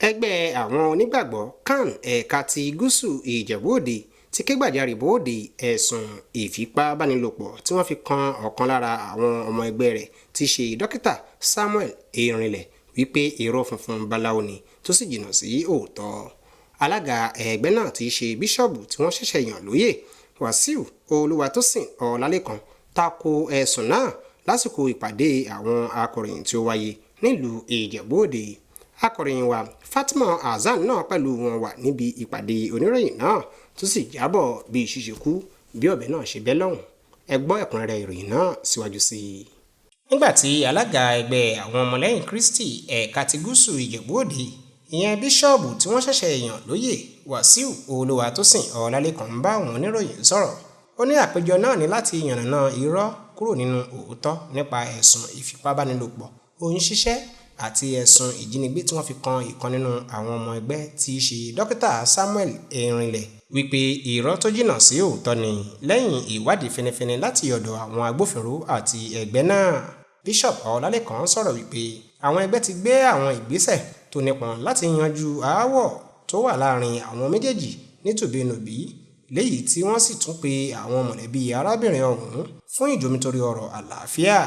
Ẹgbẹ́ àwọn onígbàgbọ́ CAN ẹ̀ka ti gúúsù Ìjẹ̀bú Òde ti ké gbàjarè bóde ẹ̀sùn ìfipábánilòpọ̀ tí wọ́n fi kan ọ̀kan lára àwọn ọmọ ẹgbẹ́ rẹ̀ tí í ṣe Dókítà Samuel Erinlẹ̀ wípé irọ́ funfun báláwo ni tó sì jìnnà sí òótọ́. Alága ẹgbẹ́ náà tí í ṣe bíṣọ́ọ̀bù tí wọ́n ṣẹ̀ṣẹ̀ yàn lóyè, Wàsíù Olúwatósìn Ọlálékan, tako ẹ̀sùn náà lásìkò ìpàdé àwọn akọ̀ròyìn tí ó wáyé nílùú Ìjẹ̀bú Òde. Akọ̀ròyìn wa Fatima Hasan náà pẹ̀lú wọn wà níbi ìpàdé oníròyìn náà, tó sì jábọ̀ bí iṣu ṣe kú, bí ọ̀bẹ náà ṣe bẹ́ lọ́hùn. Ẹ gbọ́ ẹ̀kúnrẹ́rẹ́ ìròyìn náà síwájú sí i. Nígbà tí alága ẹgbẹ́ àwọn ọmọlẹ́yìn Kristi ẹ̀ka ti gúúsù Ìjẹ̀bú Òde, ìyẹn bíṣọ́ọ̀bù tí wọ́n ṣẹ̀ṣẹ̀ yàn lóyè, Wàsíù Olúwatósìn Ọlálékan, ń bá àwọn oníròyìn sọ̀rọ̀, ó ní àpéjọ náà ní láti yànnàná irọ́ kúrò nínú òótọ́ nípa ẹ̀sùn ìfipábánilòpọ̀, oyún ṣíṣẹ́ àti ẹ̀sùn ìjínigbé tí wọ́n fi kan ìkan nínú àwọn ọmọ ẹgbẹ́ tí í ṣe Dókítà Samuel Erinlẹ̀, wípé irọ́ tó jìnnà sí òótọ́ ni lẹ́yìn ìwádìí fínífíní láti ọ̀dọ̀ àwọn agbófinró àti ẹgbẹ́ náà. Bishop Ọlálékan sọ̀rọ̀ wípé àwọn ẹgbẹ́ ti gbé àwọn ìgbésẹ̀ tó nípọn láti yanjú aáwọ̀ tó wà láàrin àwọn méjèèjì nítùbínùbí, léyìí tí wọ́n sì tún pe àwọn mọ̀lẹ́bí arábìnrin ọ̀hún fún ìjomitoro ọ̀rọ̀ àlàáfíà.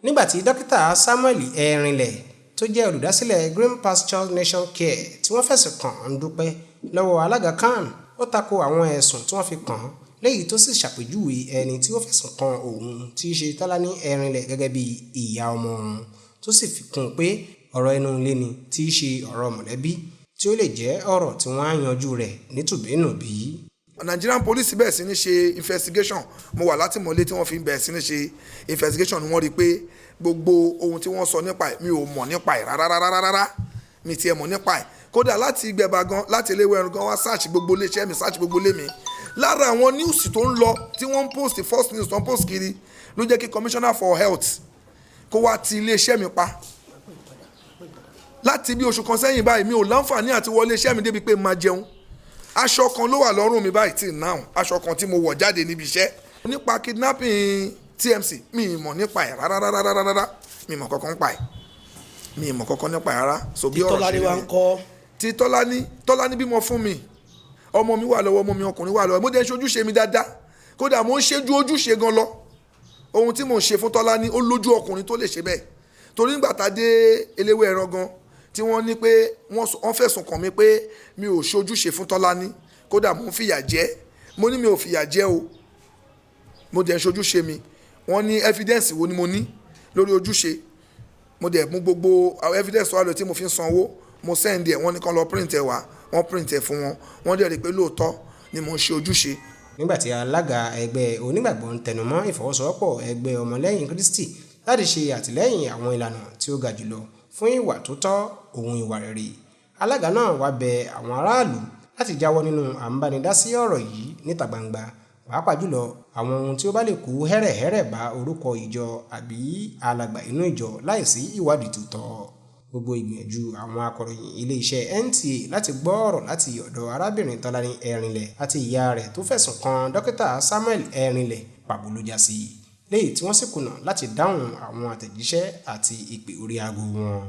Nígbà tí Dókítà Samuel Erinlẹ̀ tó jẹ́ olùdásílẹ̀ Green Pasture Nation Care tí wọ́n fẹ̀sùn kàn ń dúpẹ́ lọ́wọ́ alága CAN, ó tako àwọn ẹ̀sùn tí wọ́n fi kàn án, léyìí tó sì ṣàpèjúwe ẹni tí ó fẹ̀sùn kan òun tí í ṣe Tọ́lání Erinlẹ̀ gẹ́gẹ́ bí ìyá ọmọ òun, tó sì fi kún un pé ọ̀rọ̀ inú ilé ni tí í ṣe ọ̀rọ̀ mọ̀lẹ́bí tí ó lè jẹ́ ọ̀rọ̀ tí wọ́n á yanjú rẹ̀ nítùbínùbí. Nigerian police bẹ̀rẹ̀ sí ní ṣe investigation. Mo wà látìmọ́lé tí wọ́n fi bẹ̀rẹ̀ sí ní ṣe investigation ni wọ́n rí i pé gbogbo ohun tí wọ́n sọ nípa ẹ̀, mi ò mọ̀ nípa ẹ̀ rárá rárá rárá, mi tiẹ̀ mọ̀ nípa ẹ̀. Kódà láti Ìgbẹ̀bà gan, láti Eléwéẹran gan, wá search gbogbo iléeṣẹ́ mi, search gbogbo ilé mi. Lára àwọn news tó ń lọ tí wọ́n ń post, first news tó ń post kiri, ló jẹ́ kí commissioner for health kó wá ti iléeṣẹ́ mi pa láti bí oṣù kan sẹ́yìn báyìí. Mi ò láǹfààní àti wọlé iṣẹ́ mi débi pé máa jẹun. Aṣọ kan ló wà lọ́rùn mi báyìí till now, aṣọ kan tí mo wọ̀ jáde níbi iṣẹ́. Nípa kidnapping TMC, mi ì mọ̀ nípa ẹ̀ rárá rárá rárá, mi ì mọ̀ kankan nípa ẹ̀, mi ì mọ̀ kankan nípa ẹ̀ rárá. So bí ọ̀rọ̀ ṣe rí rí ti Tọ́lání, Tọ́lání bímọ fún mi, ọmọ mi wà lọ́wọ́, ọmọ mi ọkùnrin wà lọ́wọ́. Mo dẹ̀ ń ṣe ojúṣe mi dáadáa, kódà mo ń ṣe ju ojúṣe gan lọ. Ohun tí mo ń ṣe fún Tọ́lání, ó lójú ọkùnrin tó lè ṣe bẹ́ẹ̀, torí nígbà tá a dé Eléwé Ẹran gan tí wọ́n ní pé wọ́n fẹ̀sùn kàn mí pé mi ò ṣojúṣe fún Tọ́lání, kódà mo ń fìyà jẹ, mo ní mi ò fìyà jẹ o, mo dẹ̀ ń ṣojúṣe mi. Wọ́n ní evidence wo ni mo ní lórí ojúṣe? Mo dẹ̀ mú gbogbo evidence wá lọ tí mo fi ń sanwó, mo send ẹ̀. Wọ́n ní kán lọ print ẹ̀ wá, wọ́n print ẹ̀ fún wọn, wọ́n dẹ̀ rí i pé lóòótọ́ ni mo ń ṣe ojúṣe. Nígbà tí alága ẹgbẹ́ onígbàgbọ́ ń tẹnumọ́ ìfọwọ́sowọ́pọ̀ ẹgbẹ́ ọmọlẹ́yìn Kristi láti ṣe àtìlẹ́yìn àwọn ìlànà tí ó ga jùlọ fún ìwà tó tọ́ òun ìwà rere, alága náà wá bẹ àwọn aráàlú láti jáwọ́ nínú àǹbánidásí ọ̀rọ̀ yìí níta gbangba, pàápàá jùlọ àwọn ohun tí ó bá lè kó hẹ́rẹ̀hẹ́rẹ̀ bá orúkọ ìjọ àbí alàgbà inú ìjọ láìsí ìwádìí tó tọ́. Gbogbo ìgbìyànjú àwọn akọ̀ròyìn iléeṣẹ́ NTA láti gbọ́ ọ̀rọ̀ láti ọ̀dọ̀ arábìnrin Tọ́lání Erinlẹ̀ àti ìyá rẹ̀ tó fẹ̀sùn kan Dókítà Samuel Erinlẹ̀ pàbó ló já sí, léyìí tí wọ́n sì kùnà láti dáhùn àwọn àtẹ̀jíṣẹ́ àti ìpè orí aago wọn.